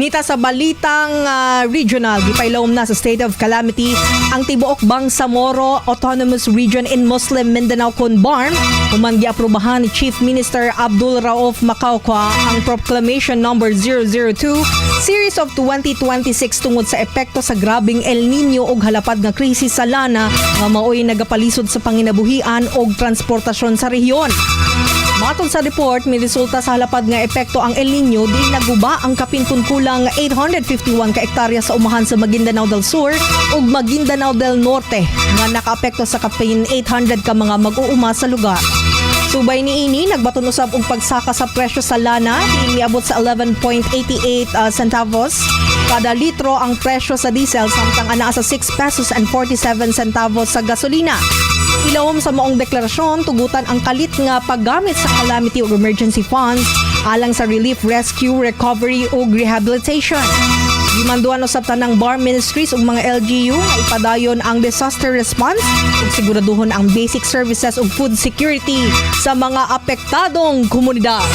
Dinhi ta sa balitang regional, gipailawom na sa state of calamity ang tibuok Bangsamoro Autonomous Region in Muslim Mindanao kon BARMM, human giaprobahan ni Chief Minister Abdul Rauf Macauqua ang Proclamation Number 002 Series of 2026 tungod sa epekto sa grabeng El Nino ug halapad nga krisis sa lana nga maoy nagapalisod sa panginabuhian ug transportasyon sa rehiyon. Matod sa report, may resulta sa halapad nga epekto ang El Nino di naguba ang kapin kun kulang 851 ka ektarya sa umahan sa Maguindanao del Sur ug Maguindanao del Norte nga nakaapekto sa kapin 800 ka mga mag-uuma sa lugar. Subay niini, nagbaton usab og pagsaka sa presyo sa lana, diin miabot sa 11.88 centavos kada litro ang presyo sa diesel, samtang anaa sa 6 pesos and 47 centavos sa gasolina. Ilawom sa maong deklarasyon, tugutan ang kalit nga paggamit sa calamity ug emergency funds alang sa relief, rescue, recovery ug rehabilitation. Gimanduan usab tanang BARMM ministries ug mga LGU nga ipadayon ang disaster response ug siguraduhon ang basic services ug food security sa mga apektadong komunidad.